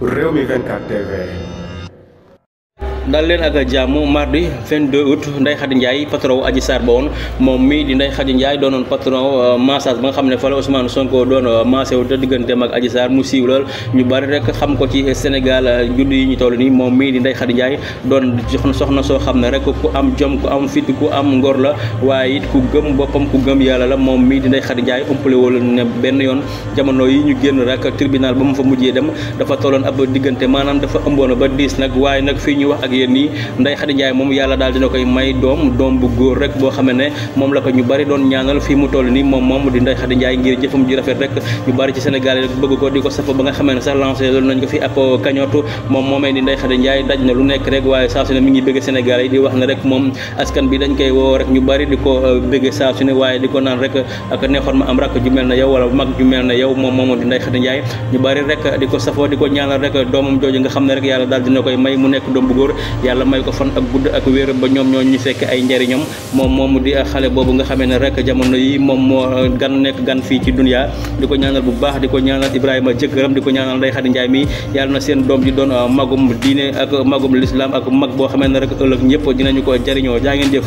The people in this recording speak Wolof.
Rewmi 24 TV. dal leen ak jàmm mardi 22 août Ndeye Khady Ndiaye patron wu Adji Sarr ba woon moom mi di Ndeye Khady Ndiaye doonoon patron massage ba nga xam ne fa la Ousmane Sonko doon massé wu te digganteem ak Adji Sarr mu siiw lool ñu bari rek xam ko ci Sénégal judd yi ñu toll nii moom mii di Ndeye Khady Ndiaye doon soxna soo xam ne rek ku am jom ku am fit ku am ngor la waaye it ku gëm boppam ku gëm yàlla la moom mii di Ndeye Khady Ndiaye ëmpale wala ne benn yoon jamono yi ñu génn rek tribunal ba mu fa mujjee dem dafa tolloon ab diggante maanaam dafa ëmboon ba 10 nag waaye nag fii ñu wax ak yéen nii Ndeye Khady Ndiaye moom yàlla daal dina koy may doom bu góor rek boo xamee ne moom la ko ñu bari doon ñaanal fii mu toll nii moom di Ndeye Khady Ndiaye ngir jëfam ji rafet rek ñu bari ci Sénégal yi bëgg ko di ko safa ba nga xamee ne sax lancé loolu nañ ko fi ab kañootu moom moomee di Ndeye Khady Ndiaye daj na lu nekk rek waaye saa su ne mi ngi bëgg Sénégal yi di wax ne rek moom askan bi dañ koy woo rek ñu bari di ko bëgg saa su ne waaye di ko naan rek ak neexoon ma am rakk ju mel na yow wala mag ju mel na yow moom di Ndeye Khady Ndiaye ñu bari rek di ko safoo di ko ñaanal rek doomam jooju nga xam ne rek yàlla daal dina koy may mu nekk doom bu góor yàlla may ko fan ak gudd ak wér ba ñoom ñoo ñu fekk ay njariñam moom di xale boobu nga xamee ne rek jamono yi moom moo nekk gan fii ci dunya di ko ñaanal bu baax di ko ñaanal Ibrahima jëkkëram di ko ñaanal Ndeye Khady Ndiaye mi yàlla na seen doom ji doon magum diine ak magum l'islam ak mag boo xamee ne rek ëllëg ñëpp dinañu ko jariñoo jaa ngeen jëf